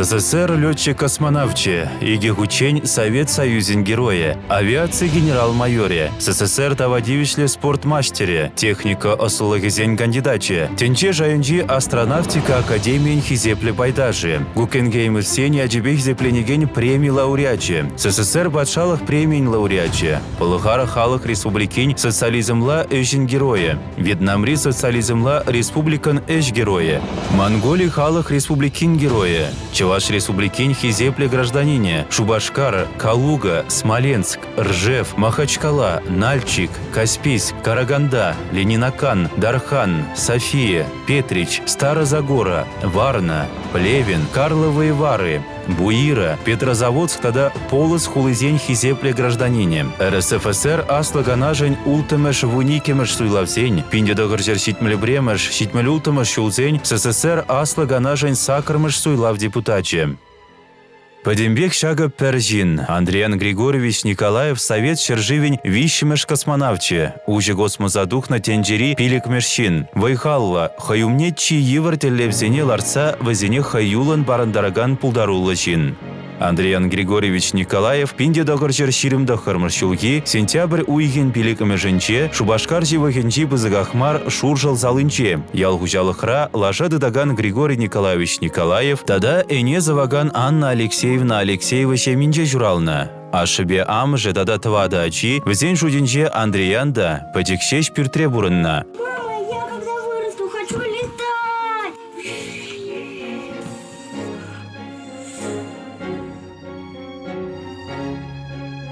СССР летчик-космонавчӗ, икӗ хутчен Совет Союзӗн Геройӗ, авиаци генерал-майорӗ, СССР тава тивӗҫлӗ спорт маҫтӑрӗ, техника ӑслӑлӑхӗсен кандидачӗ, тӗнче шайӗнчи астронавтика академийӗн хисеплӗ пайташӗ, Гукенгеймовсен ячӗпе хисепленекен преми лауреачӗ, СССР патшалӑх премийӗн лауреачӗ, Пӑлхар Халӑх Республикин социализмла ӗҫӗн геройӗ, Вьетнамри социализмла республикӑн ӗҫ геройӗ, Монголи Халӑх Республикин геройӗ, Чӑваш Республикин хисеплӗ гражданинӗ, Шупашкар, Калуга, Смоленск, Ржев, Махачкала, Нальчик, Каспийск, Караганда, Ленинакан, Дархан, София, Петрич, Старозагора, Варна, Плевен, Карловые Вары, Буира, Петрозаводск тата Полос хулисен хисеплӗ гражданинӗ, РСФСР Аслӑ Канашӗн улттӑмӗш вуниккӗмӗш суйлавсен, 1971-мӗш 76-мӗш ҫулсен СССР Аслӑ Канашӗн саккӑрмӗш суйлав депутачӗ. Пӗтӗмпех ҫакӑ пӗр ҫын, Андриян Григорьевич Николаев Совет ҫӗршывӗн виҫҫӗмӗш космонавчӗ, уҫӑ космоса тухнӑ тӗнчери пилӗкмӗш ҫын, вӑй-халлӑ, хӑй умне чи йывӑр тӗллевсене лартса вӗсене хӑюллӑн парӑнтаракан пултаруллӑ ҫын. Андриян Григорьевич Николаев 1929 ҫулхи сентябрь уйӑхӗн пилӗкмӗшӗнче Шупашкар ҫывӑхӗнчи пысӑках мар Шуршӑл салинче ял хуҫалӑхра лаша тытакан Григорий Николаевич Николаев тата ӗне сӑвакан Анна Алексеевна Алексеева ҫемйинче ҫуралнӑ. Ашшӗпе амӑшӗ тата тӑватӑ ачи, вӗсен шутӗнче Андриян та, пӗчӗк ҫеҫ пӳртре пурӑннӑ. Мама, я когда вырасту, хочу летать!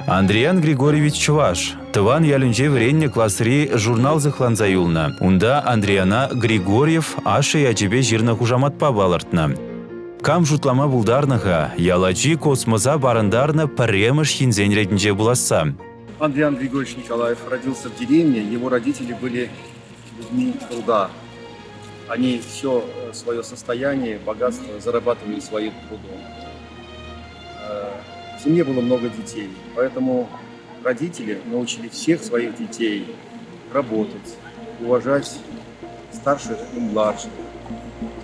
Андриян Григорьевич чӑваш. Тӑван ялӗнче вӗреннӗ класри журнал сыхланса юлнӑ. Унта Андрияна Григорьев ашшӗ ячӗпе ҫырнӑ хушаматпа палӑртнӑ. Кам шутлама пултарнӑ-ха ял ачи космоса парӑнтарнӑ пӗрремӗш ҫынсен ретӗнче пуласса? Андриян Григорьевич Николаев родился в деревне, его родители были людьми труда. Они все свое состояние, богатство зарабатывали своим трудом. В семье было много детей, поэтому родители научили всех своих детей работать, уважать старших и младших,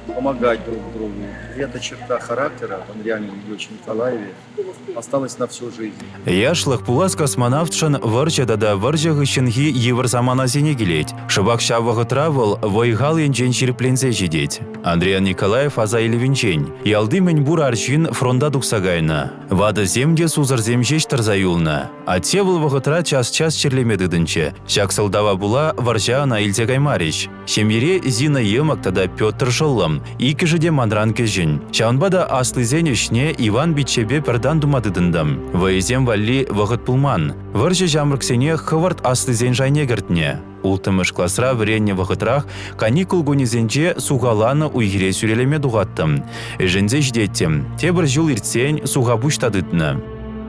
помогать друг другу. И эта черта характера в Андриане Ильиче Николаеве осталась на всю жизнь. Яшлӑх пулас космонавтшӑн вӑрҫӑ тата вӑрҫӑ хыҫҫӑнхи йывӑр саманасене килет. Шӑпах ҫав вӑхӑтра вӑл вӑй-хал енчен ҫирӗпленсе ҫитет. Андриян Николаев аса илӗвӗнчен ялти мӗнпур арҫын фронта тухса кайнӑ. Ватӑсем те сусӑрсем ҫеҫ тӑрса юлнӑ. Атте вӑл вӑхӑтра час-час чирлеме тытӑнчӗ. Ҫак сӑлтава пула вӑрҫа ӑна илсе каймарӗҫ. Ҫемьере Зина йӑмӑк тата Петр шӑллӑм, иккӗшӗ те манран кӗҫӗн. Ҫавӑнпа та аслисен ӗҫне Иван пиччепе пӗртан тума тытӑнтӑм. Вӑйӑсем валли вӑхӑт пулман. Вӑрҫӑ ҫамрӑксене хӑвӑрт аслисен шайне кӗртнӗ. Улттӑмӗш класра вӗреннӗ вӑхӑтрах каникул кунӗсенче сухаланӑ уй-хире сӳрелеме тухаттӑм. Ӗшенсе ҫитеттӗм. Тепӗр ҫул иртсен сухапуҫ та тытнӑ.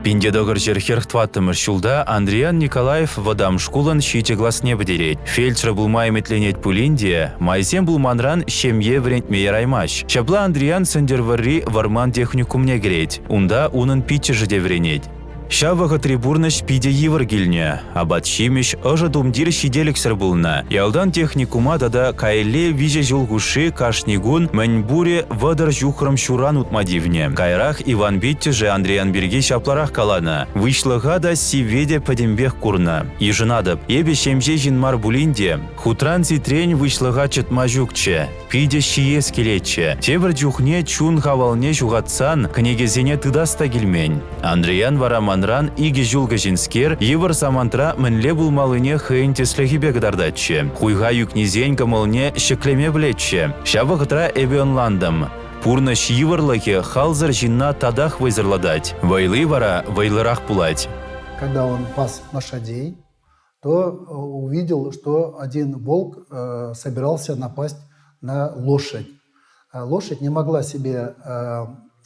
1944 ҫулта Андриян Николаев вӑтам шкулӑн ҫичӗ класне пӗтерет. Фельдшер пулма ӗмӗтленет пулин те, майсем пулманран ҫемье вӗрентме яраймасть. Ҫапла Андриян Сӗнтӗрвӑрри вӑрман техникумне кӗрет. Унта унӑн пиччӗшӗ те вӗренет. Ҫав вӑхӑтри пурнӑҫ питӗ йывӑр килнӗ. Апат-ҫимӗҫ, ӑшӑ тумтир ҫителӗксӗр пулнӑ. Ялтан техникума тата каялла виҫӗ ҫул хушши кашни кун мӗнпурӗ 30 ҫухрӑм ҫуран утма тивнӗ. Каярах Иван пиччӗшӗ Андриян пирки ҫапларах каланӑ: «Выҫлӑха та, сивве те пӗтӗмпех курнӑ. Йышӑнатӑп, эпӗ ҫемҫе ҫын мар пулин те, хутран-ситрен выҫлӑха чӑтма ҫукчӗ. Питӗ ҫиес килетчӗ. Тепӗр чухне чун хавалне ҫухатсан кӗнекесене тытас та килмен. Андриян вара манран икӗ ҫул кӗҫӗнскер йывӑр самантра мӗнле пулмаллине хӑйӗн тӗслӗхӗпе кӑтартатчӗ. Хуйха ӳкнисен кӑмӑлне ҫӗклеме пӗлетчӗ. Ҫав вӑхӑтра эпӗ ӑнлантӑм. Пурнӑҫ йывӑрлӑхӗ халсӑр ҫынна татах вӑйсӑрлатать. Вӑйли вара вӑйлӑрах пулать. Когда он пас лошадей, то увидел, что один волк собирался напасть на лошадь. Лошадь не могла себе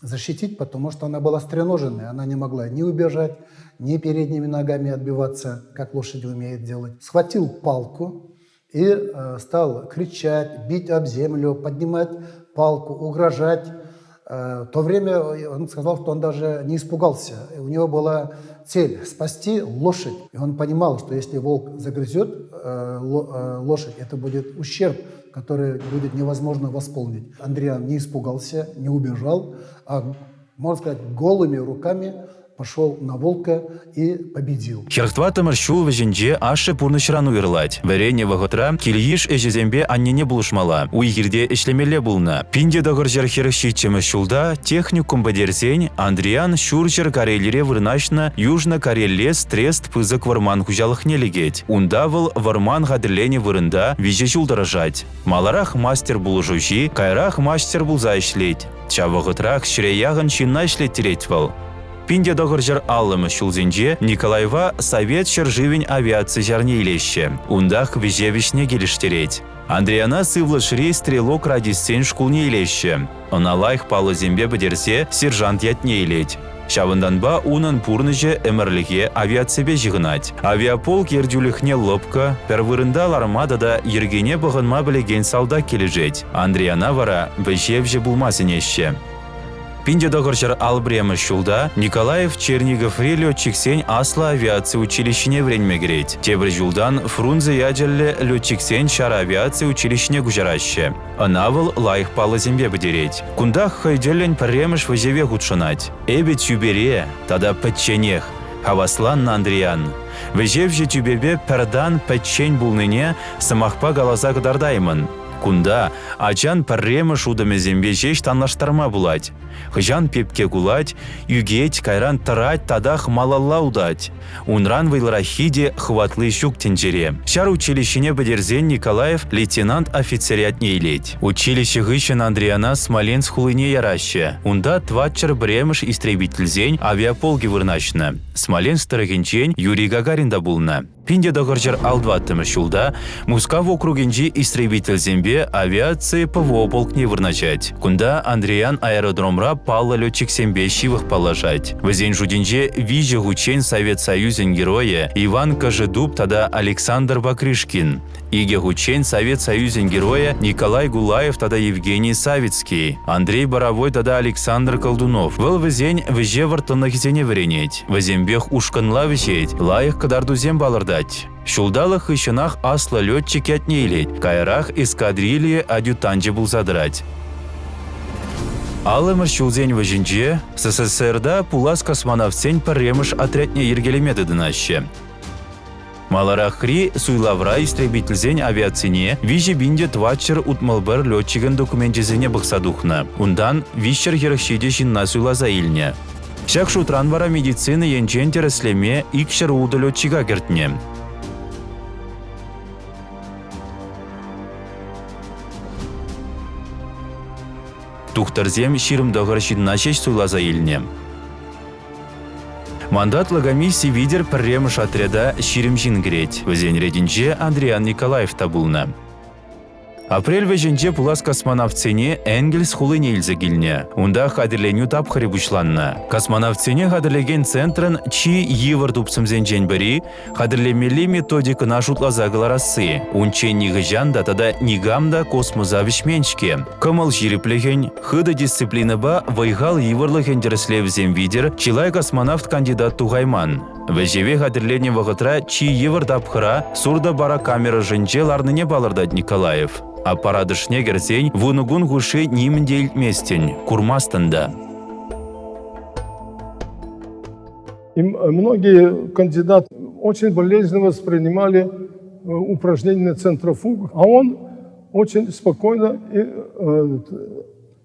защитить, потому что она была стреноженная. Она не могла ни убежать, ни передними ногами отбиваться, как лошади умеют делать. Схватил палку и стал кричать, бить об землю, поднимать палку, угрожать. В то время он сказал, что он даже не испугался. У него была цель – спасти лошадь. И он понимал, что если волк загрызет лошадь, это будет ущерб, который будет невозможно восполнить. Андриан не испугался, не убежал, а, можно сказать, голыми руками пошел на волка и победил. Хӗртваттӑмӗш ҫул вӗҫӗнче ашшӗ пурнӑҫран уйрӑлать. Вӗреннӗ вӑхӑтра кил-йыш ӗҫӗсемпе аннене пулӑшмалла, уй-хирте ӗҫлемелле пулнӑ. 1947 ҫулта техникум пӗтерсен Андриан Ҫурҫӗр Карелире вырнаҫнӑ Южно-Кареллес трест пысӑк вӑрман хуҫалӑхне лекет. Унта вӑл вӑрман хатӗрленӗ вырӑнта виҫӗ ҫул тӑрӑшать. Маларах мастер пулӑшуҫи, каярах мастер пулса ӗҫлет. Ҫав вӑхӑтрах ҫӗре яхӑн ҫынна ӗҫлеттерет вӑл. 1950-мӗш ҫулсенче Николаева Совет ҫӗршывӗн авиаци ҫарне илеҫҫӗ. Унтах вӗҫе вӗҫне килӗштерет. Андриана сывлӑшри стрелок радистсен шкулне илеҫҫӗ. Ӑна лайӑх паллӑсемпе пӗтерсе сержант ятне илет. Ҫавӑнтанпа унӑн пурнӑҫӗ ӗмӗрлӗхе авиаципе ҫыхӑнать. Авиаполк ертӳлӗхне лӑпкӑ, пӗр вырӑнта ларма тата йӗркене пӑхӑнма пӗлекен салтак килӗшет. Андрияна вара вӗҫевҫӗ пулма сӗнеҫҫӗ. 1951 ҫулта Николаев Черниговри летчиксен аслӑ авиаци училищине вӗренме кӗрет. Тепӗр ҫултан Фрунзе ячӗллӗ летчиксен ҫар авиаци училищине куҫараҫҫӗ. Ӑна вӑл лайӑх паллӑсемпе пӗтерет. Кунтах хӑй тӗллӗн пӗрремӗш вӗҫеве хутшӑнать. Эпӗ тӳпере тата пӗчченех, хавасланнӑ Андриян. Вӗҫевҫӗ тӳпепе пӗр тан пӗччен пулнине сӑмахпа каласа кӑтартаймӑн. Кунта ачан пӗрремӗш утӑмӗсемпе ҫеҫ танлаштарма пулать. Хӑҫан пепке кулать, ӳкет, кайран тӑрать татах малалла утать. Унран вӑйлӑраххи те хӑватли ҫук тӗнчере. Ҫар училищине пӗтерсен Николаев лейтенант офицер ятне илет. Училище хыҫҫӑн Андрияна Смоленск хулине яраҫҫӗ. Унта тӑватҫӗр пӗрремӗш истребительсен авиаполкӗ вырнаҫнӑ. Смоленск тӑрӑхӗнчен Юрий Гагарин та пулнӑ. 1964 ҫулта Мускав округӗнчи истребительсемпе авиаци ПВО полкне вырнаҫать. Кунта Андриян аэродромра паллӑ летчиксемпе ҫывӑх паллашать. Вӗсен шутӗнче виҫӗ хутчен Совет Союзӗн Геройӗ Иван Кожедуб тата Александр Покрышкин, икӗ хутчен Совет Союзӗн Геройӗ Николай Гулаев тата Евгений Савицкий, Андрей Боровой тата Александр Колдунов. Вӑл вӗсен вӗҫе вӑрттӑнлӑхӗсене вӗренет. Вӗсемпех ушкӑнла вӗҫет, лайӑх кӑтартусем палӑртать. Ҫулталӑк хыҫҫӑнах аслӑ летчик ятне илет, каярах эскадрилья адъютанчӗ пулса тӑрать. Аллӑмӗш ҫулсен вӗҫӗнче СССРта пулас космонавтсен пӗрремӗш отрядне йӗркелеме тытӑнаҫҫӗ. Маларахри суйлавра истребительсен авиацине 3461 летчикӗн докуменчӗсене пӑхса тухнӑ. Унтан 347 ҫынна суйласа илнӗ. Ҫак шутран вара медицина енчен тӗрӗслеме 206 летчика кӗртнӗ. Тухтӑрсем 29 ҫынна ҫеҫ суйласа илнӗ. Мандатлӑ комисси витӗр пӗрремӗш отряда 20 ҫын кӗрет. Вӗсен ретӗнче Андриан Николаев та пулнӑ. Апрель вӗҫӗнче пулас космонавтсене Энгельс хулине илсе килнӗ. Унта хатӗрленӳ тапхӑрӗ пуҫланнӑ. Космонавтсене хатӗрлекен центрӑн чи йывӑр тупсӑмсенчен пӗри хатӗрлемелли методикӑна шутласа кӑларасси. Унччен нихӑҫан та тата никам та космоса вӗҫмен-ҫке. Кӑмӑл ҫирӗплӗхӗн, хытӑ дисциплинӑпа вӑй-хал йывӑрлӑхӗн тӗрӗслевӗсем витӗр чылай космонавт кандидат тухайман. Вӗҫеве хатӗрленӗ вӑхӑтра чи йывӑр тапхӑра сурдобарокамера ӑшӗнче ларнине палӑртать Николаев. Аппарат ӑшне кӗрсен вунӑ кун хушши нимӗн те илтместӗн, курмастӑн та. И многие кандидаты очень болезненно воспринимали упражнения на центрофугах, а он очень спокойно и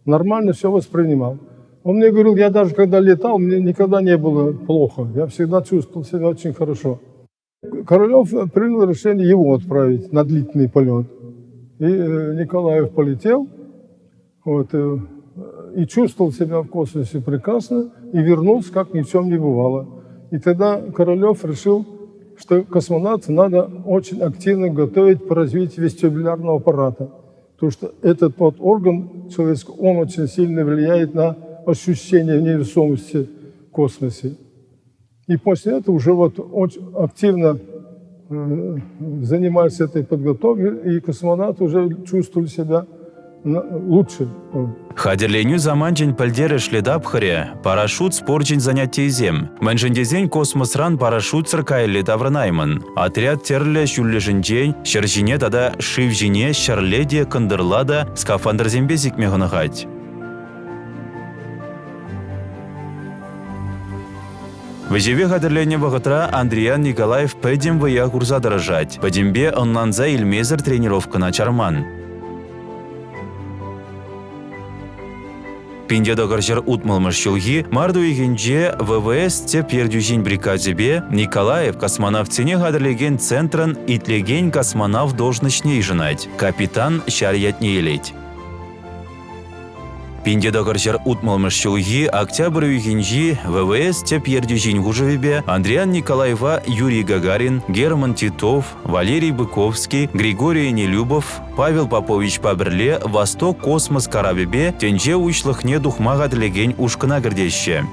нормально все воспринимал. Он мне говорил, я даже когда летал, мне никогда не было плохо. Я всегда чувствовал себя очень хорошо. Королев принял решение его отправить на длительный полет. И Николаев полетел, вот, и чувствовал себя в космосе прекрасно, и вернулся, как ни в чем не бывало. И тогда Королев решил, что космонавта надо очень активно готовить по развитию вестибулярного аппарата. Потому что этот вот орган человеческий, он очень сильно влияет на ощущение невесомости в космосе. И после этого уже вот очень активно занимались этой подготовкой, и космонавты уже чувствовали себя лучше. Хатӗрленӳ саманчӗн пӗлтерӗшлӗ тапхӑрӗ – парашют спорчӗн занятийӗсем. Мӗншӗн тесен космосран парашютсӑр каялла таврӑнаймӑн. Отряд тӗрлӗ ҫӳллӗшӗнчен ҫӗр ҫине тата шыв ҫине ҫӗрле те, кӑнтӑрла та скафандрсемпе сикме хӑнӑхать. Вӗҫеве хатӗрленнӗ вӑхӑтра Андриян Николаев пӗтӗм вӑя хурса тӑрӑшать, пӗтӗмпе ӑнланса илмесӗр тренировкӑна чарман. 1960 ҫулхи март уйӑхӗнче ВВС тӗп ертӳҫин приказӗпе Николаев космонавтсене хатӗрлекен центрӑн итлекен космонавт должноҫне йышӑнать, капитан ҫар ятне илет. 1960 ҫулхи октябрь уйӑхӗнчи ВВС тӗп ертӳҫин хушӑвӗпе Андриян Николаева Юрий Гагарин, Герман Титов, Валерий Быковский, Григорий Нелюбов, Павел Поповичпа пӗрле «Восток» космос карапӗпе тӗнче уҫлӑхне тухма хатӗрлекен ушкӑна кӗртеҫҫӗ.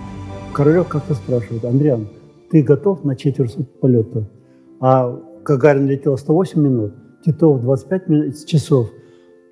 Королев как-то спрашивает: Андриан, ты готов на четверть полета? А Гагарин летел 108 минут, Титов 25 часов –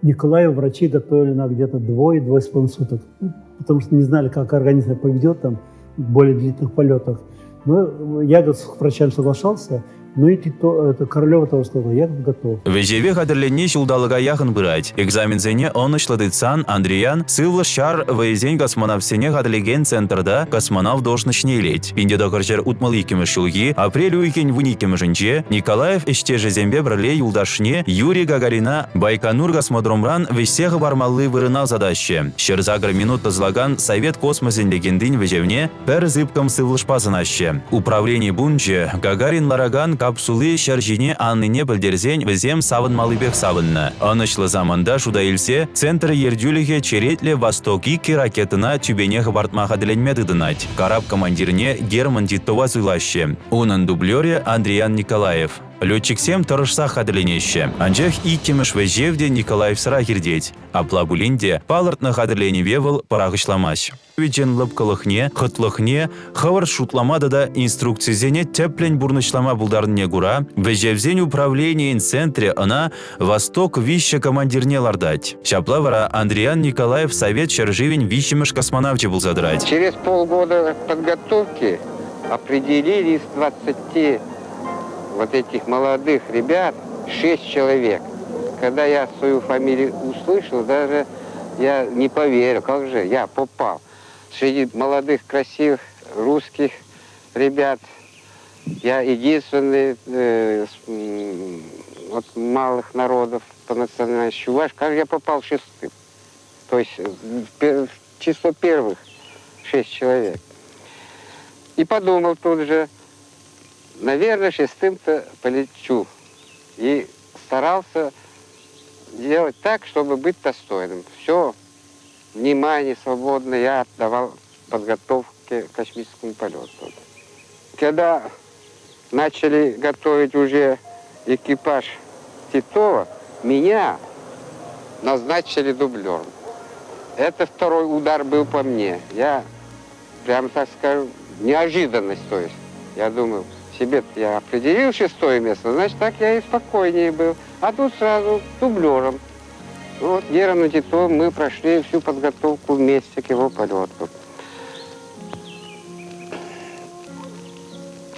Николаю врачи готовили на где-то 2-2,5 суток, ну, потому что не знали, как организм поведет там в более длительных полетах. Но я с врачами соглашался, ну и это Королева тоже сказала, я готов. Вӗҫеве хатӗрленни ҫулталӑка яхӑн пырать. Экзаменсене ӑнӑҫлӑ тытсан Андриян сывлӑш ҫар вӑйӗсен космонавтсене хатӗрлекен центрта космонавт должноҫне илет. 1962 ҫулхи апрель уйӑхӗн 12-мӗшӗнче Николаев ӗҫтешӗсемпе пӗрле юлташне Юрий Гагарина Байконур космодромран вӗҫсе хӑпармалли вырӑна ӑсатаҫҫӗ. 108 минут тӑсӑлакан совет космосӗн легендин вӗҫевне пӗр сыпкӑм сывлӑшпа сӑнаҫҫӗ. Управлени пункчӗ Гагарин ларакан капсули ҫӗр ҫине аннине пӗлтерсен вӗсем савӑнмаллипех савӑннӑ. Ӑнӑҫлӑ саманта шута илсе центр ертӳлӗхӗ черетлӗ «Восток-2» ракетӑна тӳпене хӑпартма хатӗрленме тытӑнать. Карап командирне Герман Титова суйлаҫҫӗ. Унӑн дублерӗ Андриян Николаев. Летчиксем тӑрӑшсах хатӗрленеҫҫӗ. Анчах иккӗмӗш вӗҫев те Николаевсӑрах иртет. Апла пулин те палӑртнӑ хатӗрленӗве вӑл пӑрахӑҫламасть. Вӗсен лӑпкӑлӑхне, хӑтлӑхне хӑвӑрт шутлама тата инструкцисене тӗплӗн пурнӑҫлама пултарнине кура вӗҫевсен управленийӗн центрӗ ӑна «Восток виҫҫӗ» командирне лартать. Ҫапла вара Андриян Николаев Совет ҫӗршывӗн виҫҫӗмӗш космонавчӗ пулса тӑрать. Через полгода подготовки определили из 20 вот этих молодых ребят шесть человек. Когда я свою фамилию услышал, даже я не поверил, как же я попал. Среди молодых, красивых русских ребят я единственный от малых народов по национальности чуваш, как я попал шестым. То есть в число первых шесть человек. И подумал тут же, наверное, шестым-то полечу. И старался делать так, чтобы быть достойным. Все внимание свободное я отдавал подготовке к космическому полету. Когда начали готовить уже экипаж Титова, меня назначили дублером. Это второй удар был по мне. Я, прям так скажу, неожиданность, то есть. Я думаю, себе я определил шестое место, значит, так я и спокойнее был. А тут сразу дублером. Вот Герману Титову мы прошли всю подготовку вместе к его полету.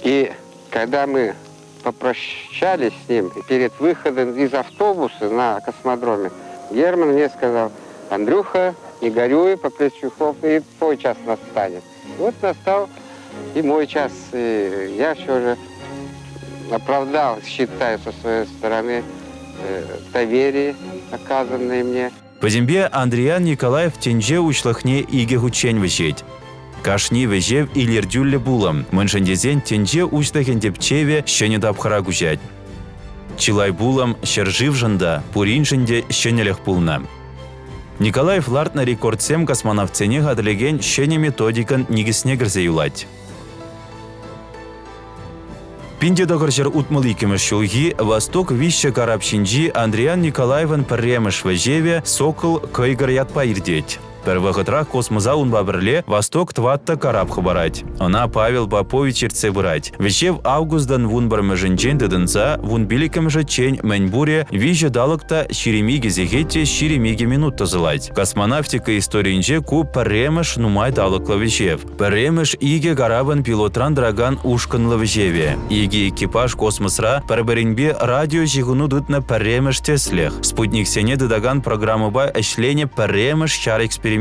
И когда мы попрощались с ним перед выходом из автобуса на космодроме, Герман мне сказал, Андрюха, не горюй, по плечу хлопай, и твой час настанет. Вот настал и мой час. И я все же оправдал, считаю, со своей стороны, доверие, оказанное мне. Пӗтӗмпе Андриян Николаев тӗнче уҫлӑхне икӗ хутчен вӗҫет. Кашни вӗҫев илӗртӳллӗ пулӑм, мӗншӗн тесен тӗнче уҫлӑхӗн тӗпчевӗ ҫӗнӗ тапхӑра куҫать. Чылай пулӑм ҫӗршывшӑн та, пуриншӗн те ҫӗнӗлӗх пулнӑ. Николаев лартнӑ рекордсем космонавтсене хатӗрлекен ҫӗнӗ методикӑн никӗсне кӗрсе юлать. 1962 ҫулхи «Восток виҫҫӗ» карап ҫинчи Андриян Николаевӑн пӗрремӗш вӗҫевӗ «Сокол» кӑйкӑр ятпа иртет. Пӗр вӑхӑтрах космоса унпа пӗрле «Восток тӑваттӑ» карап хӑпарать. Ӑна Павел Попович ертсе пырать. Вӗҫев августӑн 11-мӗшӗнчен тытӑнса 15-мӗшӗччен мӗнпурӗ виҫӗ талӑк та 22 сехет те 22 минут тӑсӑлать. Космонавтика историйӗнче ку пӗрремӗш нумай талӑклӑ вӗҫев. Пӗрремӗш икӗ карапӑн пилотран тӑракан ушкӑнлӑ вӗҫевӗ. Икӗ экипаж космосра пӗр-пӗринпе радиоҫыхӑну тытнӑ пӗрремӗш тӗслӗх. Спутниксене тытакан программӑпа ӗҫленӗ пӗрремӗш ҫар эксперименчӗ.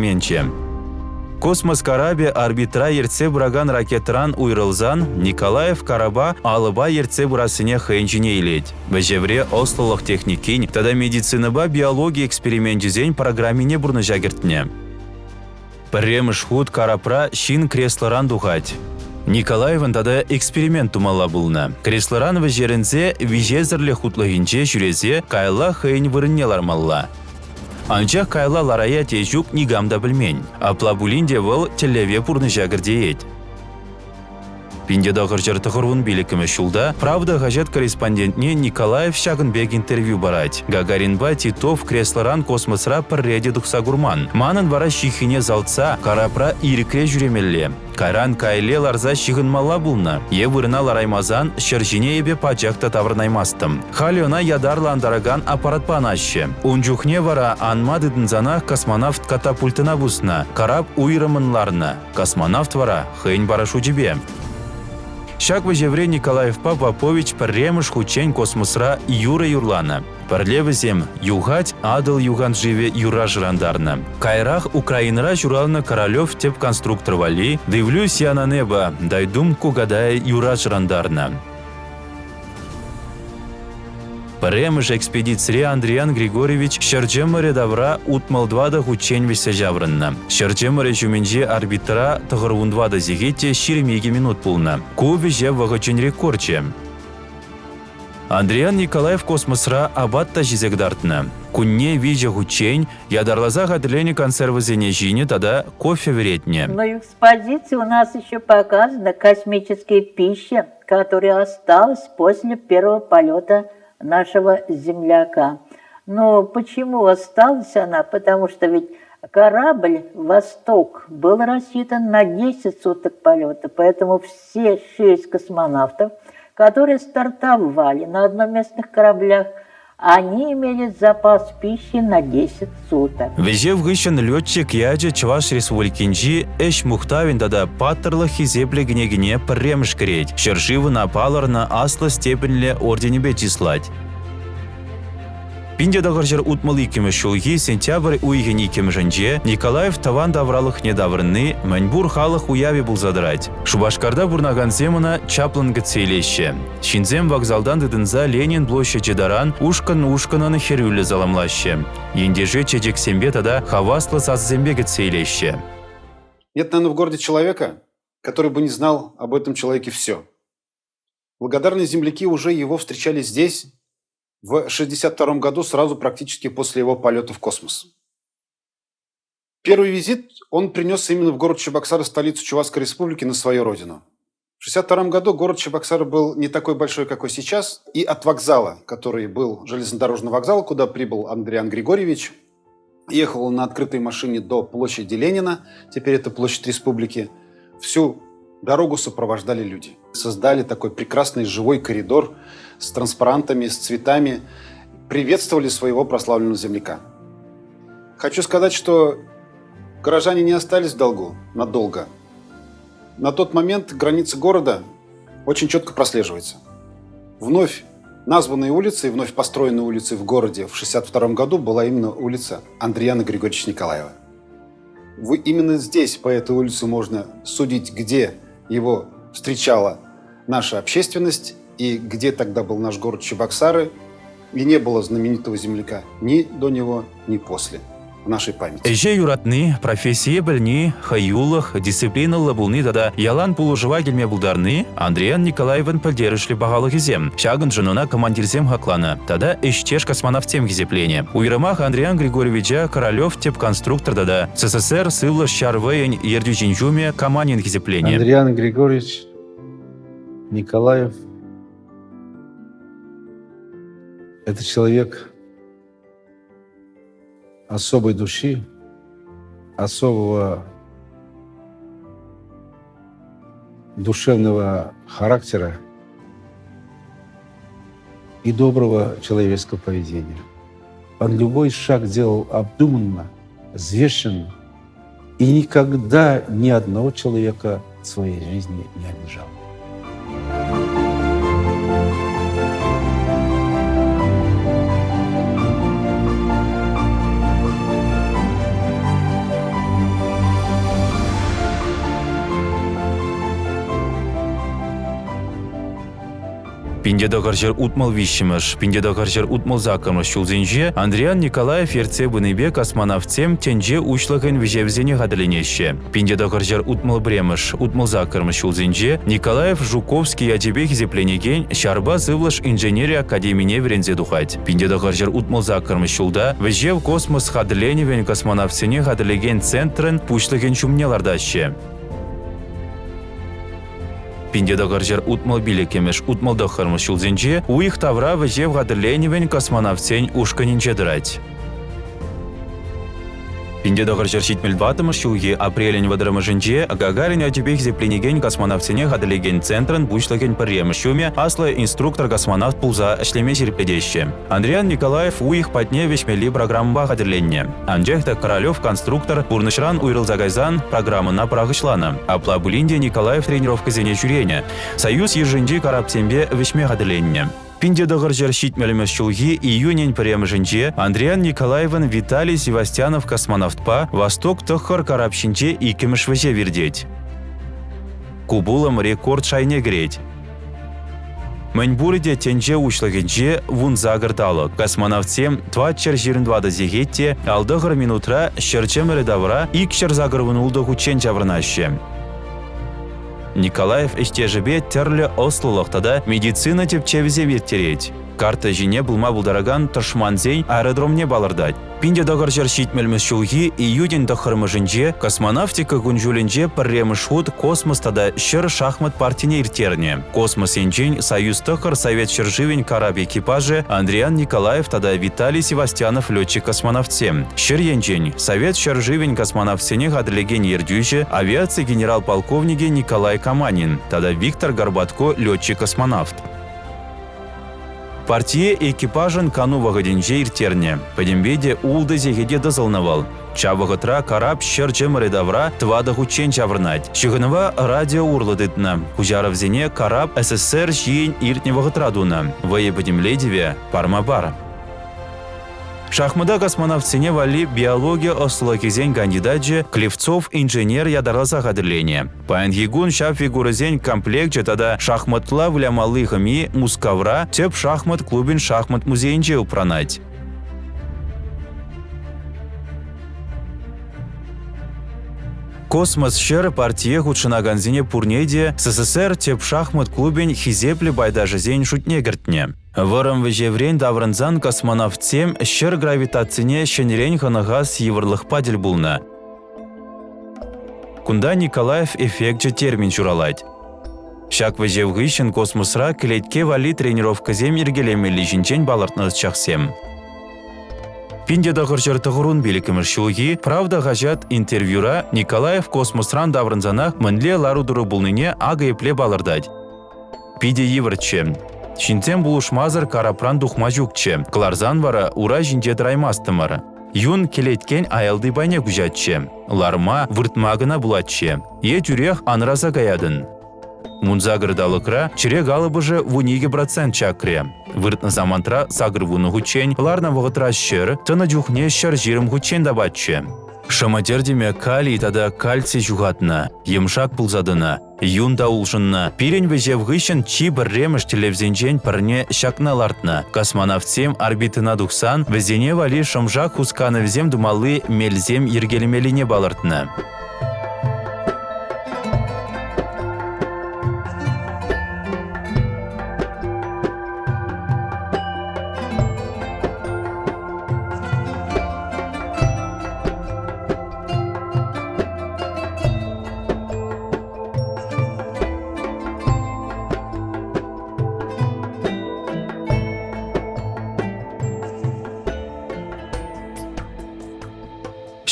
Космос карапӗ орбитӑра ертсе пыракан ракетӑран уйрӑлсан Николаев карапа алӑпа ертсе пырассине хӑйӗн ҫине илет. Вӗҫевре ӑслӑлӑх техникин тата медицинӑпа биологи эксперименчӗсен программине пурнӑҫа кӗртнӗ. Пӗрремӗш хут карапра ҫын креслӑран тухать. Николаевӑн тата эксперимент тумалла пулнӑ. Креслӑран вӗҫерӗнсе виҫесӗрлӗх хутлӑхӗнче ҫӳресе каялла хӑйӗн вырӑнне лармалла. Анчах каялла ларая те ҫук никам та пӗлмен. Апла пулин те вӑл тӗллеве пурнӑҫа кӗртеет. 1995 ҫулта «Правда» хаҫат корреспондентне Николаев ҫакӑн пек интервью парать. Гагаринпа Титов креслӑран космосра пӗрре те тухса курман. Манӑн вара ҫыххине салтса карапра ирӗкре ҫӳремелле. Кайран кайле ларса ҫыхӑнмалла пулнӑ. Е вырӑна лараймасан ҫӗр ҫине эпӗ пачах та таврӑнаймастӑм. Халӗ ӑна ятарлӑ антаракан аппаратпа анаҫҫӗ. Ун чухне вара анма тытӑнсанах космонавт катапультӑна пуснӑ, карап уйрӑмӑн ларнӑ. Космонавт вара хӑйӗн парашючӗпе. Ҫак вӗҫевре Николаевпа Попович пӗрремӗш хутчен космосра юрӑ юрланӑ. Пӗрле вӗсем «Юхать Атӑл юханшывӗ» юрра шӑрантарнӑ. Каярах Украинӑра ҫуралнӑ Королев тӗп конструктор валли «Дивлюсь я на небо, дай думку гадая» юрра шӑрантарнӑ. Пӗрремӗш экспедицире Андриян Григорьевич ҫӗр чӑмӑрӗ тавра 64 хутчен вӗҫсе ҫаврӑннӑ. Ҫӗр чӑмӑрӗ ҫумӗнчи орбитӑра 94 сехет те 22 минут пулнӑ. Ку вӗҫев вӑхӑчӗн рекорчӗ. Андриян Николаев космосра апат та ҫисе кӑтартнӑ. Кунне виҫӗ хутчен ятарласа хатӗрленӗ консервӑсене ҫинӗ тата кофе вӗретнӗ. На экспозиции у нас еще показана космическая пища, которая осталась после первого полета нашего земляка. Но почему осталась она? Потому что ведь корабль «Восток» был рассчитан на 10 суток полета, поэтому все шесть космонавтов, которые стартовали на одноместных кораблях, они имели запас пищи на 10 суток. Вӗҫев хыҫҫӑн летчик ячӗ Чӑваш Республикинчи Ӗҫ мухтавӗн тата паттӑрлӑх хисеплӗ кӗнекине пӗрремӗш кӗрет. Ҫӗршыв ӑна палӑрнӑ аслӑ степеньлӗ орденӗпе чыслать. 1962 ҫулхи сентябрь уйӑхӗн иккӗмӗшӗнче Николаев тӑван тавралӑхне таврӑнни мӗнпур халӑх уявӗ пулса тӑрать. Шупашкарта пурӑнакансем ӑна чаплӑн кӗтсе илеҫҫӗ. Ҫынсем вокзалтан тытӑнса Ленин площачӗ таран ушкӑн-ушкӑнӑн хӗрӳллӗ саламлаҫҫӗ. Ентеше чечексемпе тата хаваслӑ сасӑсемпе кӗтсе илеҫҫӗ. Нет, наверное, в городе человека, который бы не знал об этом человеке все. Благодарные земляки уже его встречали здесь в 1962 году, сразу практически после его полета в космос. Первый визит он принес именно в город Чебоксары, столицу Чувашской республики, на свою родину. В 1962 году город Чебоксары был не такой большой, какой сейчас, и от вокзала, который был железнодорожный вокзал, куда прибыл Андриан Григорьевич, ехал он на открытой машине до площади Ленина, теперь это площадь Республики, всю дорогу сопровождали люди. Создали такой прекрасный живой коридор с транспарантами, с цветами, приветствовали своего прославленного земляка. Хочу сказать, что горожане не остались в долгу надолго. На тот момент границы города очень четко прослеживаются. Вновь названные улицы и вновь построенные улицы в городе в 1962 году была именно улица Андреяна Григорьевича Николаева. Вы именно здесь, по этой улице, можно судить, где его встречала наша общественность и где тогда был наш город Чебоксары, и не было знаменитого земляка ни до него, ни после в нашей памяти. Ӗҫе юратни, профессие пӗлни, хӑюлӑх, дисциплинӑллӑ пулни тата ялан пулӑшӑва килме пултарни Андриян Николаевӑн пӗлтерӗшлӗ пахалӑхӗсем. Ҫакӑншӑн ӑна командирсем хакланӑ тата ӗҫтеш космонавтсем хисепленӗ. Уйрӑмах Андриян Григорьевича Королев тӗп конструктор тата СССР сывлӑш ҫар вӑйӗн ертӳҫин ҫумӗ Каманин хисепленӗ. Андриян Григорьевич Николаев – это человек особой души, особого душевного характера и доброго человеческого поведения. Он любой шаг делал обдуманно, взвешенно и никогда ни одного человека в своей жизни не обижал. Пинте тӑхӑрҫӗр утмӑл виҫҫӗмӗш, пинте тӑхӑрҫӗр утмӑл саккӑрмӗш ҫулсенче Андриян Николаев ертсе пынипе космонавтсем тӗнче уҫлӑхӗн вӗҫевӗсене хатӗрленеҫҫӗ. Пинте тӑхӑрҫӗр утмӑл пӗрремӗш, утмӑл саккӑрмӗш ҫулсенче Николаев Жуковский ячӗпе хисепленекен ҫарпа сывлӑш инженери академине вӗренсе тухать. Пинте тӑхӑрҫӗр утмӑл саккӑрмӗш ҫулта вӗҫев космос хатӗрленӗвӗн космонавтсене хатӗрлекен центрӑн пуҫлӑхӗн ҫумне лартаҫҫӗ. Пинте тӑхӑрҫӗр утмӑл пиллӗкмӗш, утмӑл тӑххӑрмӗш ҫулсенче уйӑх тавра вӗҫев хатӗрленӗвӗн космонавтсен ушкӑнӗнче тӑрать. Пинте тӑхӑрҫӗр ҫитмӗл тӑваттӑмӗш ҫулхи апрелӗн вӑтӑрмӗшӗнче Гагарин ячӗпе хисепленекен космонавтсене хатӗрлекен центрӑн пуҫлӑхӗн пӗрремӗш ҫумӗ аслӑ инструктор-космонавт пулса ӗҫлеме ҫирӗплетеҫҫӗ. Андриян Николаев уйӑх патне вӗҫмелли программӑпа хатӗрленнӗ. Анчах та Королев конструктор пурнӑҫран уйрӑлса кайсан программӑна пӑрахӑҫланӑ. Апла пулин те Николаев тренировкӑсене ҫӳренӗ. Союз йышӗнчи карапсемпе вӗҫме хатӗрленнӗ. Пинте тӑхӑрҫӗр ҫитмӗлмӗш ҫулхи июнӗн пӗрремӗшӗнче Андриян Николаевӑн Виталий Севастьянов космонавтпа «Восток тӑххӑр» карап ҫинче иккӗмӗш вӗҫев иртет. Ку пулӑм рекорд шайне кӗрет. Мӗнпурӗ те тӗнче уҫлӑхӗнче вунсакӑр талӑк. Космонавтсем тӑватҫӗр ҫирӗм тӑватӑ сехет те алтӑхӑр минутра ҫӗр чӑмӑрӗ тавра икҫӗр сакӑрвун ултӑ хутчен ҫаврӑнаҫҫӗ. Николаев ӗҫтешӗпе тӗрлӗ ӑслӑлӑх тата медицина тӗпчевӗсем ирттерет. Карта ҫине пулма пултаракан тӑшмансен аэродромне палӑртать. Пинте тӑхӑрҫӗр ҫитмӗлмӗш ҫулхи июнӗн тӑххӑрмӗшӗнче космонавтика кун-ҫулӗнче пӗрремӗш хут космос тата ҫӗр шахмат партине ирттернӗ. Космос енчен Союз тӑххӑр Совет ҫӗршывӗн карап экипажӗ Андриян Николаев тата Виталий Севастьянов летчик-космонавтсем. Ҫӗр енчен Совет ҫӗршывӗн космонавтсене хатӗрлекен ертӳҫӗ, авиаци генерал-полковникӗ Николай Каманин тата Виктор Горбатко летчик-космонавт. Партие экипажӑн кану вӑхӑтӗнче ирттернӗ. Пӗтӗмпе те ултӑ сехете тӑсӑлнӑ вӑл. Ҫав вӑхӑтра карап ҫӗр чӑмӑрӗ тавра тӑватӑ хутчен ҫаврӑнать. Ҫыхӑнӑва радио урлӑ тытнӑ. Куҫарӑвсене карап СССР ҫийӗн иртнӗ вӑхӑтра тунӑ. Вӑйӑ пӗтӗмлетӗвӗ парма пар. Шахмата космонавтсене валли биологи ӑслӑлӑхӗсен кандидачӗ Клевцов инженер ятарласа хатӗрленӗ. Паянхи кун ҫав фигурӑсен комплекчӗ тата шахматла вылямалли хӑми Мускавра тӗп шахмат клубӗн шахмат музейӗнче упранать. Космос ҫӗр партие хутшӑнакансене пурне те СССР тӗп шахмат клубӗн хисеплӗ пайташӗсен шутне кӗртнӗ. Вӑрӑм вӗҫеврен таврӑнсан космонавтсем ҫӗр гравитацине ҫӗнӗрен хӑнӑхас йывӑрлӑхпа тӗл пулнӑ. Кунта Николаев эффекчӗ термин ҫуралать. Ҫак вӗҫев хыҫҫӑн космосра кӗлетке валли тренировкӑсем йӗркелемелли ҫинчен палӑртнӑ ӑсчахсем. Пинте тӑхӑрҫӗр тӑхӑрун пиллӗкмӗш ҫулхи «Правда» хаҫат интервьюра Николаев космосран таврӑнсанах мӗнле лару-тӑру пулнине акӑ епле палӑртать. Питӗ йывӑрччӗ. Ҫынсем пулӑшмасӑр карапран тухма ҫукчӗ. Кӑларсан вара ура ҫинче тӑраймастӑмӑр. Юн кӗлеткен аялти пайне куҫатчӗ. Ларма, выртма кӑна пулатчӗ. Е тӳрех анраса каятӑн. Вунсакӑр талӑкра чӗре калӑпӑшӗ 12% чакрӗ. Выртнӑ самантра сакӑр вунӑ хутчен, ларнӑ вӑхӑтра ҫӗр, тӑнӑ чухне ҫӗр ҫирӗм хутчен тапатчӗ. Шӑмӑ тӗртӗмӗ калий тата кальций ҫухатнӑ, йӑмшак пулса тӑнӑ. Юн та улшӑннӑ. Пирӗн вӗҫев хыҫҫӑн чи пӗрремӗш тӗллевсенчен пӗрне ҫакна лартнӑ. Космонавтсем орбитӑна тухсан вӗсене валли шӑмшак хусканӑвӗсем тумалли мелсем йӗркелемеллине палӑртнӑ.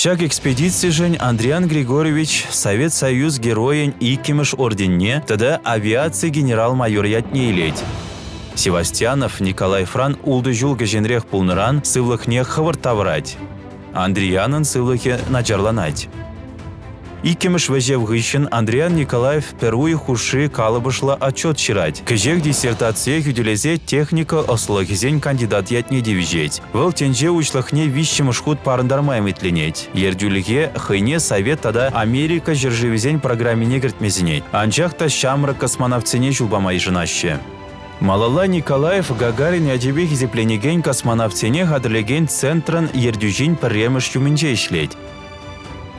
Ҫак экспедицишӗн Андриан Григорьевич Совет Союз Геройӗн иккӗмӗш орденне тата авиаци генерал-майор ятне илет. Севастьянов Николаевран ултӑ ҫул кӗҫӗнрех пулнӑран сывлӑхне хӑвӑрт тавӑрать. Андрианӑн сывлӑхӗ начарланать. Иккӗмӗш вӗҫев хыҫҫӑн Андриан Николаев пӗр уйӑх хушши калӑпӑшлӑ отчет ҫырать. Кӗҫех диссертацие хӳтӗлесе техника ӑслӑлӑхӗсен кандидат ятне тивӗҫет. Вӑл тӗнче уҫлӑхне виҫҫӗмӗш хут парӑнтарма ӗмӗтленет. Ертӳлӗхе хӑйне Совет тата Америка ҫӗршывӗсен программине кӗртме сӗнет. Анчах та ҫамрӑк космонавтсене ҫул пама йышӑнаҫҫӗ. Малалла Николаев Гагарин ячӗпе хисепленекен космонавтсене хатӗрлекен центрӑн ертӳҫин пӗрремӗш ҫумӗнче ӗҫлет.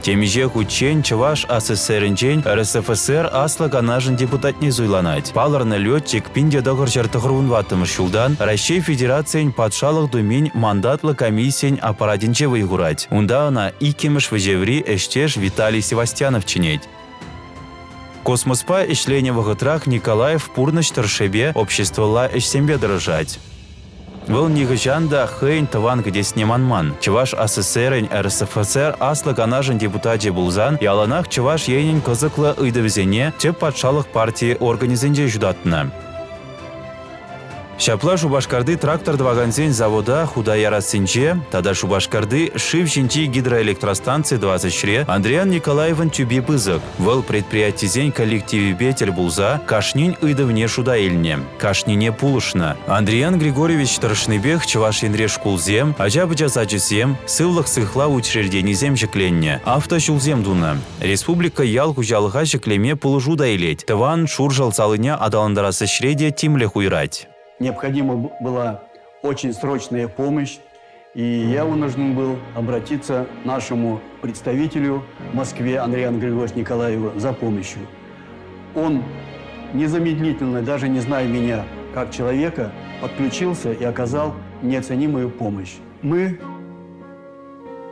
Темиҫе хутчен Чӑваш АССРӗнчен РСФСР Аслӑ Канашӗн депутатне суйланать. Палӑрнӑ летчик 1994 ҫултан Раҫҫей Федерацийӗн Патшалӑх Думин мандатлӑ комиссийӗн аппаратӗнче вӑй хурать. Унта ӑна иккӗмӗш вӗҫеври ӗҫтеш Виталий Севастьянов чӗнет. Космоспа ӗҫленӗ вӑхӑтрах Николаев пурнӑҫ тӑршшӗпе обществӑлла ӗҫсемпе тӑрӑшать. Вӑл нихӑҫан та хӑйӗн тӑван кӗтесне манман. Чӑваш АССРӗн РСФСР Аслӑ Канашӗн депутачӗ пулсан яланах Чӑваш Енӗн кӑсӑклӑ ыйтӑвӗсене тӗп патшалӑх парти органӗсенче ҫутатнӑ. Ҫапла Шупашкарти трактор тӑвакансен завода хута ярассинче тата Шупашкарти шыв ҫинчи гидроэлектростанци тӑвас ӗҫре Андриян Николаевӑн тӳпи пысӑк. Вӑл предприятисен коллективӗпе тӗл пулса кашнин ыйтӑвне шута илнӗ, кашнине пулӑшнӑ. Андриян Григорьевич тӑрӑшнипех Чӑваш Енре шкулсем, ача-пӑча сачӗсем, сывлӑх сыхлав учрежденисем ҫӗкленнӗ, автоҫулсем тунӑ. Республика ял хуҫалӑха ҫӗклеме пулӑшу та илет. Тӑван Шуршӑл салине аталантарас ӗҫре те тимлӗх уйӑрать. Необходима была очень срочная помощь, и я вынужден был обратиться нашему представителю в Москве Андреяну Григорьевичу Николаеву за помощью. Он незамедлительно, даже не зная меня как человека, подключился и оказал неоценимую помощь. Мы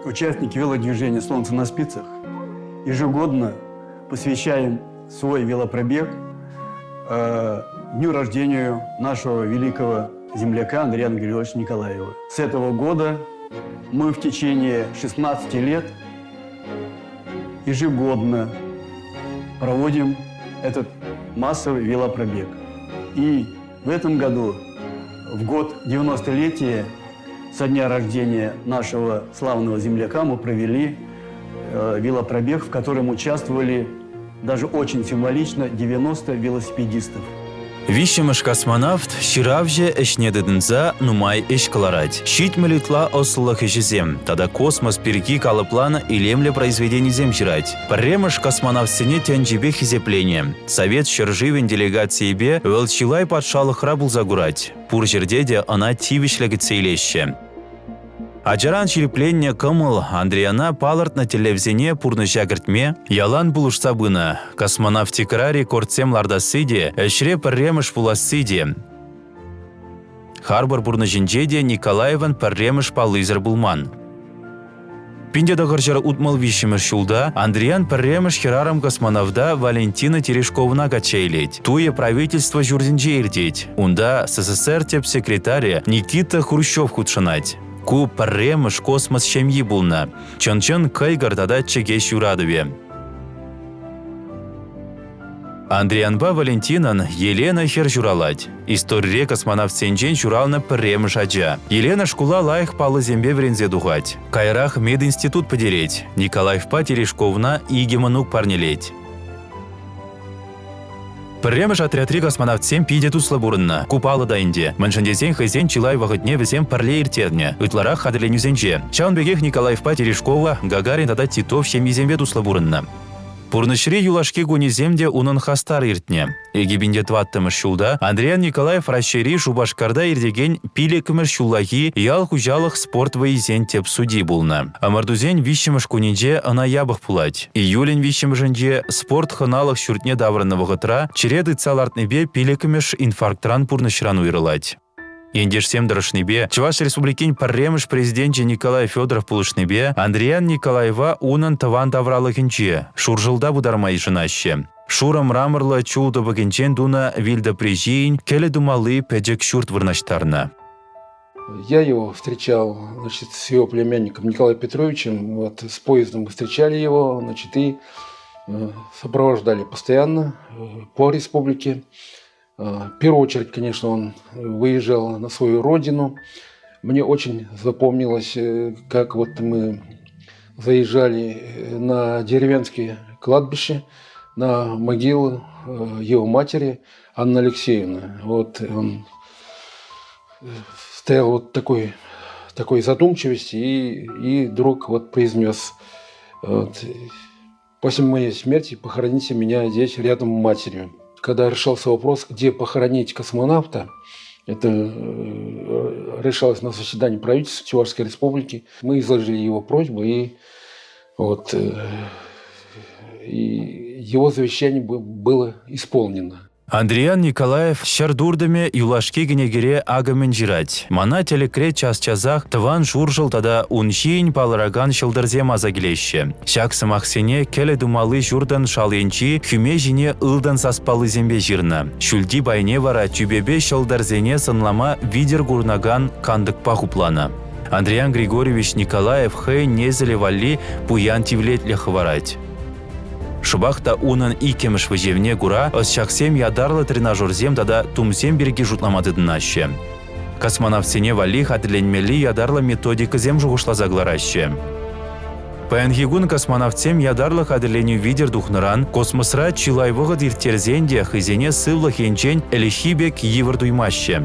участники велодвижения «Солнце на спицах», ежегодно посвящаем свой велопробег э, дню рождения нашего великого земляка Андрея Григорьевича Николаева. С этого года мы в течение 16 лет ежегодно проводим этот массовый велопробег. И в этом году, в год 90-летия со дня рождения нашего славного земляка мы провели э, велопробег, в котором участвовали даже очень символично 90 велосипедистов. Виҫҫӗмӗш космонавт ҫыравҫӑ ӗҫне тытӑнса нумай ӗҫ кӑларать. 70 ытла ӑслӑлӑх ӗҫӗсем тата космос пирки калӑпланӑ илемлӗ произведенисем ҫырать. Пӗрремӗш космонавтсене тӗнчипе хисепленӗ. Совет ҫӗршывӗн делегацийӗпе вӑл чылай патшалӑхра пулса курать. Пур ҫӗрте те ӑна тивӗҫлӗ кӗтсе илеҫҫӗ. Ачаран ҫирӗпленнӗ кӑмӑл Андрияна палӑртнӑ тӗллевсене пурнӑҫа кӗртме ялан пулӑшса пынӑ. Космонавтикӑра рекордсем лартасси те, ӗҫре пӗрремӗш пуласси те. Харпӑр пурнӑҫӗнче те Николаевӑн пӗрремӗш паллисӗр пулман. 1963 ҫулта Андриян пӗрремӗш хӗрарӑм-космонавта Валентина Терешковӑна качча илет. Туйӗ правительство ҫуртӗнче иртет. Унта СССР тӗп секретарӗ Никита Хрущев хутшӑнать. Ку пӗрремӗш космос ҫемйи пулнӑ. Чӑн-чӑн кӑйкӑр тата чӗкеҫ юратӑвӗ. Андрианпа Валентинӑн Елена хӗр ҫуралать. Историре космонавтсенчен ҫуралнӑ пӗрремӗш ача. Елена шкула лайӑх паллӑсемпе вӗренсе тухать. Каярах мединститут пӗтерет. Николаевпа Терешковна икӗ мӑнук парнелет. Пӗрремӗш отрядри космонавтсем питӗ туслӑ пурӑннӑ. Ку паллӑ та ӗнтӗ. Мӗншӗн тесен хӑйсен чылай вӑхӑтне вӗсем пӗрле ирттернӗ. Ытларах хатӗрленӳсенче. Ҫавӑн пекех Николаевпа Терешкова, Гагарин тата Титов ҫемйисемпе туслӑ пурӑннӑ. Пурнӑҫри юлашки кунӗсем те унӑн хастар иртнӗ. 2004 ҫулта Андриян Николаев Раҫҫейри Шупашкарта иртекен пиллӗкмӗш ҫуллахи ял хуҫалӑх спорт вӑййисен тӗп судйи пулнӑ. Ӑмӑртусен виҫҫӗмӗш кунӗнче ӑна япӑх пулать. Июлӗн виҫҫӗмӗшӗнче спорт хӑналӑх ҫуртне таврӑннӑ вӑхӑтра чӗре тытса лартнипе пиллӗкмӗш инфарктран пурнӑҫран уйрӑлать. Ентешсем тӑрӑшнипе Чӑваш Республикин пӗрремӗш президенчӗ Николай Федоров пулӑшнипе Андриян Николаева унӑн тӑван тавралӑхӗнче, Шуршӑлта пытарма йышӑнаҫҫӗ. Шурӑ мраморлӑ чул тӑпӑкӗнчен тунӑ вилтӑпри ҫийӗн кӗлӗ тумалли пӗчӗк ҫурт вырнаҫтарнӑ. Я его встречал, значит, с его племянником Николаем Петровичем. Вот, с поездом мы встречали его, значит, и сопровождали постоянно по республике. В первую очередь, конечно, он выезжал на свою родину. Мне очень запомнилось, как вот мы заезжали на деревенское кладбище, на могилу его матери Анны Алексеевны. Вот он стоял вот такой задумчивости и вдруг вот произнес: вот, «После моей смерти похороните меня здесь, рядом с матерью». Когда решался вопрос, где похоронить космонавта, это решалось на заседании правительства Чувашской Республики. Мы изложили его просьбу, и, вот, и его завещание было исполнено. Андриян Николаев ҫӗр туртӑмӗ юлашки кӗнекере акӑ мӗн ҫырать. Мана тӗлӗкре час-часах тӑван Шуршӑл тата ун ҫийӗн палӑракан ҫӑлтӑрсем аса килеҫҫӗ. Ҫак сӑмахсене кӗлӗ тумалли ҫуртӑн шал енчи хӳме ҫине ылтӑн саспаллисемпе ҫырнӑ. Ҫӳлти пайне вара тӳпепе ҫӑлтӑрсене сӑнлама витӗр курӑнакан кантӑкпа хупланӑ. Андриян Григорьевич Николаев хӑйӗн несӗлӗ валли пуян тивлетлӗх хӑварать. Шӑпах та унӑн иккӗмӗш вӗҫевне кура ӑсчахсем ятарлӑ тренажерсем тата тумсем пирки шутлама тытӑнаҫҫӗ. Космонавтсене валли хатӗрленмелли ятарлӑ методикӑсем шухӑшласа кӑлараҫҫӗ. Паянхи кун космонавтсем ятарлӑ хатӗрленӳ витӗр тухнӑран космосра чылай вӑхӑт ирттерсен те хӑйсене сывлӑх енчен ӗлӗкхи пек йывӑр туймаҫҫӗ.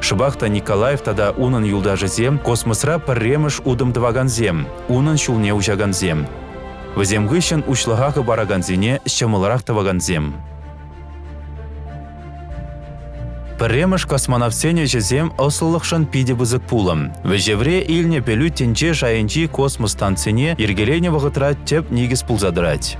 Шӑпах та Николаев тата унӑн юлташӗсем космосра пӗрремӗш утӑм тӑвакансем, унӑн ҫулне уҫакансем. Вӗсем хыҫҫӑн уҫлӑха хӑпаракансене ҫӑмӑлрах тӑвакансем. Пӗрремӗш космонавтсен ӗҫӗсем ӑслӑлӑхшӑн питӗ пысӑк пулӑм. Вӗҫевре илнӗ пӗлӳ тӗнче шайӗнчи космос станцине йӗркеленӗ вӑхӑтра тӗп никӗс пулса тӑрать.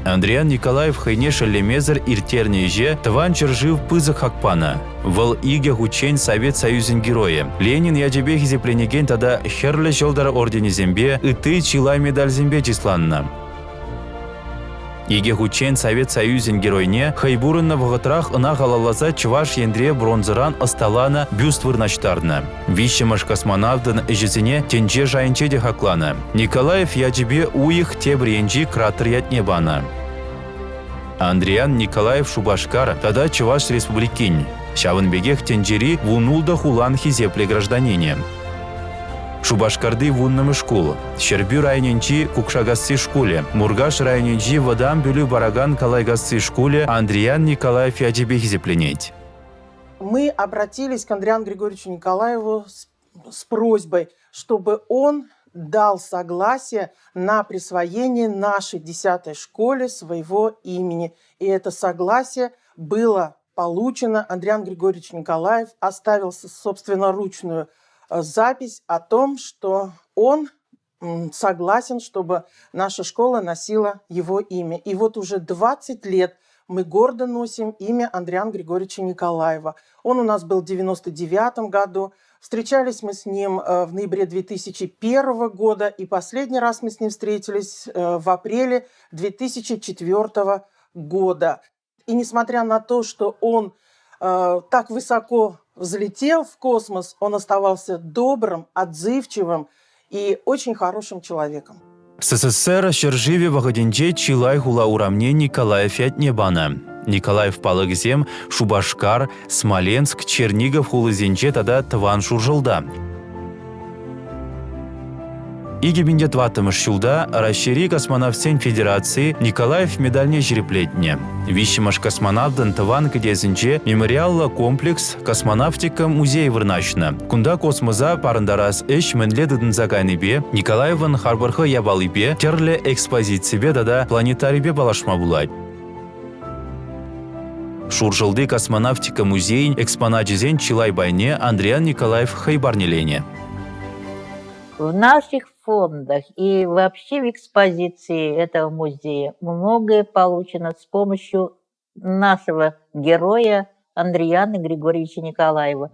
Андриян Николаев хӑйне шеллемесӗр ирттернӗ ӗҫе Тӑван ҫӗршыв пысӑк хак панӑ. Вӑл икӗ хутчен Совет Союзӗн Геройӗ, Ленин ячӗпе хисепленекен тата Хӗрлӗ Ҫӑлтӑр орденӗсемпе, ытти чылай медальсемпе чысланнӑ. Икӗ хутчен Совет Союзӗн Геройне хӑй пурӑннӑ вӑхӑтрах ӑна халалласа Чӑваш Енре бронзӑран ӑсталанӑ бюст вырнаҫтарнӑ. Виҫҫӗмӗш космонавтӑн ӗҫӗсене тӗнче шайӗнче те хакланӑ. Николаев ячӗпе уйӑх тепӗр енчи кратер ятне панӑ. Андриян Николаев Шупашкар тата Чӑваш Республикин, ҫавӑн пекех тӗнчери вунултӑ хулан хисеплӗ гражданинӗ. Шупашкарти вуннӑмӗш шкул, Ҫӗрпӳ районӗнчи Кукшакасси шкулӗ, Муркаш районӗнчи вӑтам пӗлӳ паракан Калайкасси шкулӗ Андриян Николаев ячӗпе хисепленет. Мы обратились к Андриану Григорьевичу Николаеву с просьбой, чтобы он дал согласие на присвоение нашей 10-й школе своего имени. И это согласие было получено. Андриан Григорьевич Николаев оставил собственноручную запись о том, что он согласен, чтобы наша школа носила его имя. И вот уже 20 лет мы гордо носим имя Андриана Григорьевича Николаева. Он у нас был в 99 году. Встречались мы с ним в ноябре 2001 года, и последний раз мы с ним встретились в апреле 2004 года. И несмотря на то, что он так высоко взлетел в космос, он оставался добрым, отзывчивым и очень хорошим человеком. СССР ҫӗршывӗ вӑхӑтӗнче чылай хула урамне Николаев ятне панӑ. Николаев палӑкӗсем Шупашкар, Смоленск, Чернигов хулисенче тата тӑван Шуршӑлта. 2004 ҫулта Раҫҫейри космонавтсен федерацийӗ Николаев медальне ҫирӗплетнӗ. Виҫҫӗмӗш космонавтӑн тӑван кӗтесӗнче мемориаллӑ комплекс Космонавтика музейӗ вырнаҫнӑ. Кунта космоса парӑнтарас ӗҫ мӗнле тытӑнса кайнипе, Николаевӑн харпӑр-хӑй япалипе, тӗрлӗ экспозиципе тата планетарипе паллашма пулать. Шуршӑлти космонавтика музейӗн экспоначӗсен чылай пайне Андриян Николаев хӑй парнеленӗ. В наших фондах и вообще в экспозиции этого музея многое получено с помощью нашего героя Андрияна Григорьевича Николаева.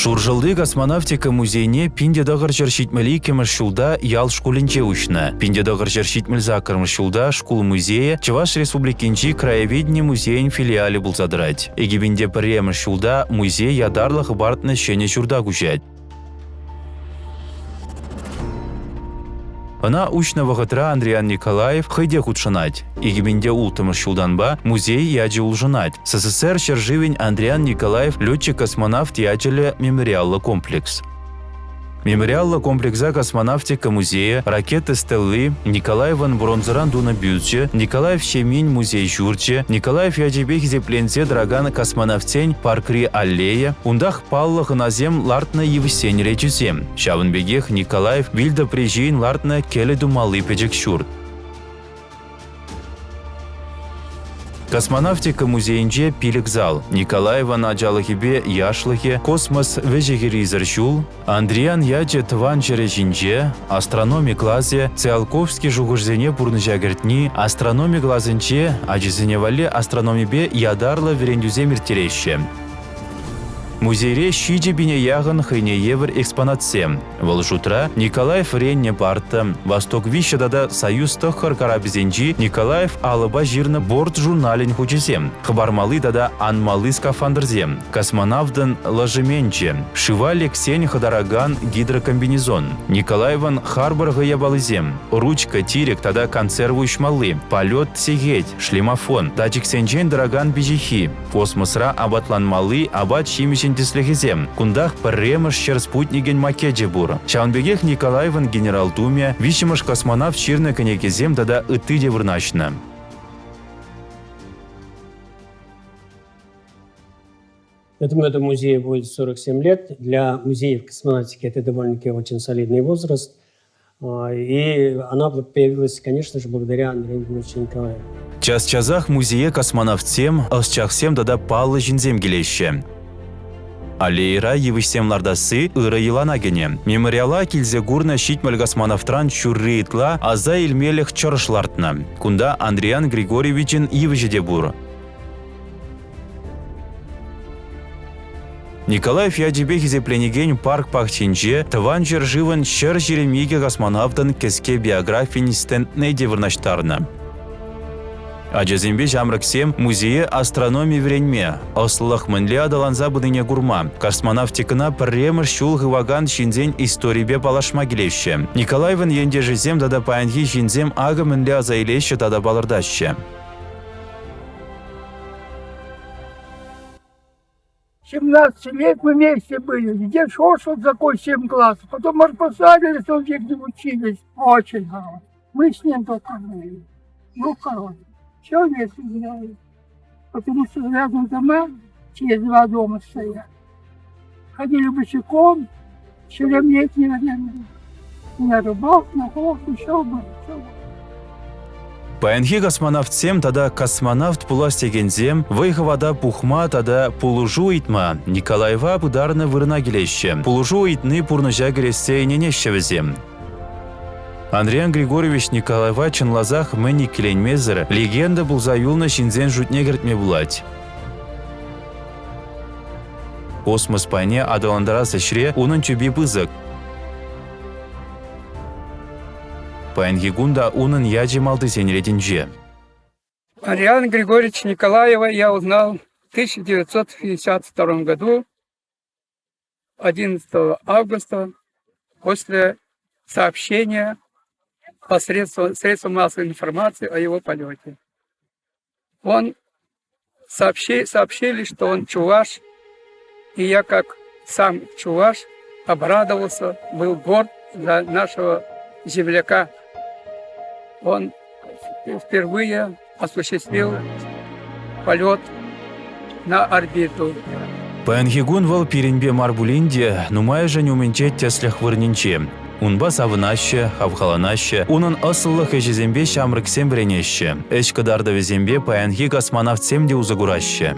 Шуршӑлти космонавтика музейне 1972 ҫулта ял шкулӗнче уҫнӑ. 1978 ҫулта шкул музейӗ Чӑваш Республикинчи краеведени музейӗн филиалӗ пулса тӑрать. 2001 ҫулта музей ятарлӑ хӑпартнӑ ҫӗнӗ ҫурта куҫать. Ӑна уҫнӑ вӑхӑтра Андриян Николаев хӑй те хутшӑнать. 2006 ҫултанпа музей ячӗ улшӑнать. СССР ҫӗршывӗн Андриян Николаев летчик-космонавт ячӗллӗ мемориаллӑ комплекс. Мемориаллӑ комплекса космонавтика музейӗ, ракета стелли, Николаевӑн бронзӑран тунӑ бюсчӗ, Николаев ҫемйин музей ҫурчӗ, Николаев ячӗпе хисепленсе тӑракан космонавтсен паркри аллея, унтах паллӑ хӑнасем лартнӑ йывӑҫсен речӗсем. Ҫавӑн пекех Николаев вилтӑпри ҫийӗн лартнӑ кӗлӗ тумалли пӗчӗк ҫурт. Космонавтика музейӗнче пилӗк зал, Николаевӑн ачалӑхӗпе яшлӑхӗ, космос вӗҫӗ-хӗррисӗр ҫул, Андриян ячӗ тӑван ҫӗрӗ ҫинче, астрономи класӗ, Циолковский шухӑшсене пурнӑҫа кӗртни, астрономи класӗнче ачасене валли астрономипе ятарлӑ вӗрентӳсем ирттереҫҫӗ. Музейре 7000 яхӑн хӑйне евӗр экспонатсем. Вӑл шутра Николаев вӗреннӗ парта, Восток виҫҫӗ тата Союз тӑххӑр карапӗсенчи Николаев алӑпа ҫырнӑ борт журналӗн хучӗсем, хӑпармалли тата анмалли скафандрсем, космонавтӑн ложеменчӗ, шыва лексен хӑтаракан гидрокомбинезон, Николаевӑн харпӑр хӑй япалисем, ручка, тирӗк тата консерва уҫмалли, полет сехет, шлемофон, датчиксенчен тӑракан пиҫиххи, Космосра апатланмалли апат-ҫимӗҫӗн тӗслӗхӗсем. Кунтах пӗрремӗш ҫӗр спутникӗн макечӗ пур. Ҫавӑн пекех Николаевӑн генерал тумӗ, виҫҫӗмӗш космонавт ҫырнӑ кӗнекесем тата ытти те вырнаҫнӑ. Этому этому музею будет 47 лет. Для музеев космонавтики это довольно-таки очень солидный возраст. И она появилась, конечно же, благодаря Андрею Григорьевичу Николаеву. Час-часах музее космонавтсем, ӑсчахсем тата паллӑ ҫынсем килеҫҫӗ. Аллейӑра йывӑҫсем лартасси ырӑ йӑлана кӗнӗ. Мемориала килсе курнӑ 70 космонавтран ҫурри ытла аса илмелӗх чӑрӑш лартнӑ. Кунта Андриян Григорьевичӑн йывӑҫӗ те пур. Николаев ячӗпе хисепленекен парк пахчинче Тӑван ҫӗршывӑн 122 космонавтӑн кӗске биографийӗн стендне те вырнаҫтарнӑ. Ачасемпе ҫамрӑксем музее астрономи вӗренме, ӑслӑлӑх мӗнле аталанса пынине курма, космонавтикӑна пӗрремӗш ҫул хывакан ҫынсен историпе паллашма килеҫҫӗ. Николаевӑн ентешӗсем тата паянхи ҫынсем акӑ мӗнле аса илеҫҫӗ тата палӑртаҫҫӗ. 17 лет мы вместе были. Где шел такой 7 классов. Потом мы поставили, что в не учились. Очень хорошо. Мы с ним только были. Ну, хороший. Все вместе гуляли. Потому что рядом дома, через два дома стоят. Ходили босиком, все время летние, на рыбалку, на охоту, все было, все было. Паянхи космонавтсем тата космонавт пулас текенсем вӑй-хӑвата пухма тата пулӑшу ыйтма Николаева пытарнӑ вырӑна килеҫҫӗ. Пулӑшу ыйтни пурнӑҫа кӗрессе ӗненеҫҫӗ вӗсем. Андриян Григорьевич Николаева чӑнласах мӗн иккӗленмесӗр легенда пулса юлнӑ ҫынсен шутне кӗртме пулать. Космос пайне аталантарас ӗҫре унӑн тӳпи пысӑк. Паянхи кун та унӑн ячӗ малтисен ретӗнче. Ариан Григорьевич Николаева я узнал в 1952 году, 11 августа, после сообщения посредством средств массовой информации о его полете. Он сообщи, сообщили, что он чуваш, и я как сам чуваш обрадовался, был горд за нашего земляка. Он впервые осуществил полет на орбиту. Паянхи кун вӑл пирӗнпе мар пулин те нумайӑшӗн умӗнче тӗслӗх вырӑнӗнче. Унпа савӑнаҫҫӗ, хавхаланаҫҫӗ, унӑн ӑслӑлӑх ӗҫӗсемпе ҫамрӑксем вӗренеҫҫӗ. Ӗҫ кӑтартӑвӗсемпе паянхи космонавтсем те усӑ кураҫҫӗ.